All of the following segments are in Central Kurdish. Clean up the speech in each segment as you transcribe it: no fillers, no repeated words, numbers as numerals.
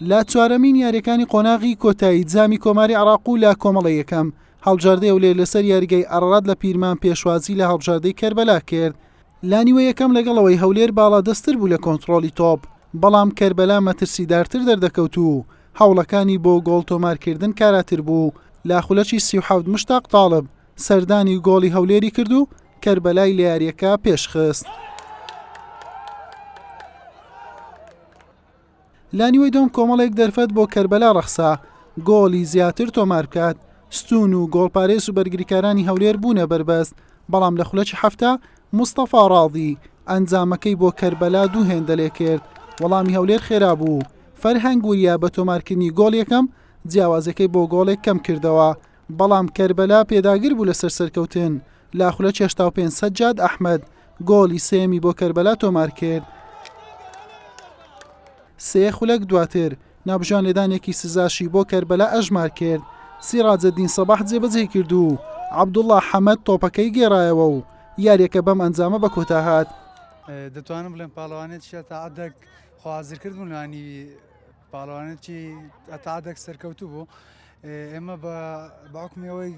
لە چوارەمین یاریەکانی قۆناغی کۆتایی جامی کۆماری عێراق و لە کۆمەڵەی یەکەم، هەڵبژاردەی هەولێر لەسەر یاریگای ئارارات لە پیرمام پێشوازی لە هەڵبژاردەی کەربەلا کرد. لە نیوەی یەکەم لەگەڵ ئەوەی هەولێر باڵادەستتر بوو لە کۆنتڕۆڵی تۆپ، بەڵام کەربەلا مەترسیدارتر دەردەکەوت و هەوڵەکانی بۆ گۆڵ تۆمارکردن کاراتر بوو، لە خولەکی 37 مشتاق تاڵب سەردانی گۆڵی هەولێری کرد و کەربەلای لە یارییەکە پێشخست. لە نیوەی دووەم کۆمەڵێک دەرفەت بۆ کەربەلا ڕەخسا گۆڵی زیاتر تۆمار بکات، ستوون و گۆڵپارێز و بەرگریکارانی هەولێر بوونە بەربەست، بەڵام لە خولەکی 70 مستەفا ڕاضی ئەنجامەکەی بۆ کەربەلا دوو هێندە لێکرد، وەڵامی هەولێر خێرا بوو، فەرهەنگ وریا بە تۆمارکردنی گۆڵ یەکەم جیاوازیەکەی بۆ گۆڵێک کەمکردەوە، بەڵام کەربەلا پێداگر بوو لەسەر سەرکەوتن، لە خولەکی 85 سەجاد ئەحمەد گۆڵی سێیەمی بۆ کەربەلا تۆمارکرد. سێ خولەک دواتر ناوبژیوان لێدانێکی سزاشی بۆ کەربەلا ئەژمارکرد، سیڕاجەدین سەباح جێبەجێی کرد و عەبدوڵڵا حەمەد تۆپەکەی گێڕایەوە و یارییەکە بەم ئەنجامە بەکۆتا هات. دەتوانم بڵێم پاڵەوانێتی تاعدەک خۆ حازرکردن لانی پاڵەوانێتی ئەتادەک سەرکەوتوو بوو ئێمە بە باوکمی ئەوەی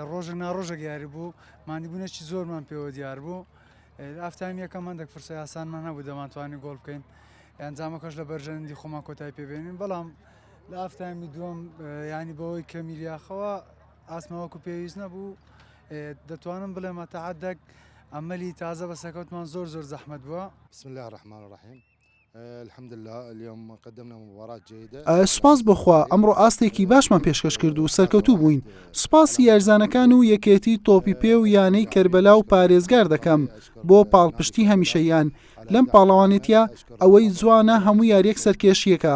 ڕۆژە ناڕۆژێک یاری بوو ماندیبوونێکی زۆرمان پێوە دیار بوو half time یەکەم هەندێک فرسە ئاسانمان هەبوو دەمانتوانی گۆڵ بکەین ئەنجامەکەش لە بەرژەوەندی خۆمان کۆتای پێبێنین بەڵام لە half time ی دووەم ینی بەوەی کەمی لیاخەوە ئاسمە وەکو پێویست نەبوو دەتوانم بڵێم تەعدەک ئەمەلی تازە بە سەرکەوتمان زۆر زۆر زەحمت بووە. بسم الله الرحمن الرحيم سوپاس بۆ خوا ئەمڕۆ ئاستێکی باشمان پێشکەش کرد و سەرکەوتوو بووین، سوپاسی یاریزانەکان و یەکێتی تۆپی پێ و یانەی کەربەلا و پارێزگار دەکەم بۆ پاڵپشتی هەمیشەییان لەم پاڵەوانێتیە، ئەوەی جوانە هەموو یاریەک سەرکێشیەکە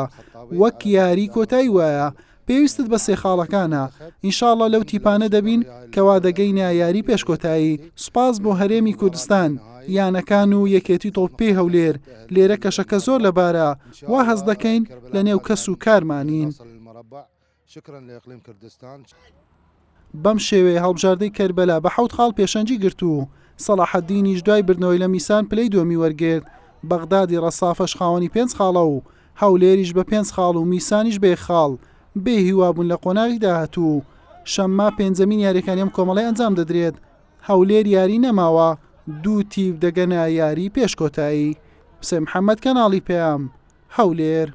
وەک یاری کۆتایی وایە، پێویستت بە سێ خاڵەکانە، ان شاء اللە لەو تیپانە دەبین کەوا دەگەینە یاری پێش کۆتایی، سوپاس بۆ هەرێمی کوردستان، یانەکان و یەکێتی تۆپی پێی هەولێر، لێرە کەشەکە زۆر لەبارە، وا هەست دەکەین لەنێو کەس و کارمانین. بەم شێوەیە هەڵبژاردەی کەربەلا بە حەوت خاڵ پێشەنگی گرت و سەڵاحەدینیش دوای بردنەوەی لە میسان پلەی دووەمی وەرگرت، بەغدادی ڕەسافەش خاوەنی پێنج خاڵە و هەولێریش بە پێنج خاڵ و میسانیش بە یەک خاڵ بێ هیوا بوون لە قۆناغی داهاتوو. شەممە پێنجەمین یاریەکانی ئەم کۆمەڵەی ئەنجام دەدرێت، هەولێر یاری نەماوە، دوو تیپ دەگەنە یاری پێش کۆتایی. حوسێن محەمەد کەناڵی پەیام، هەولێر.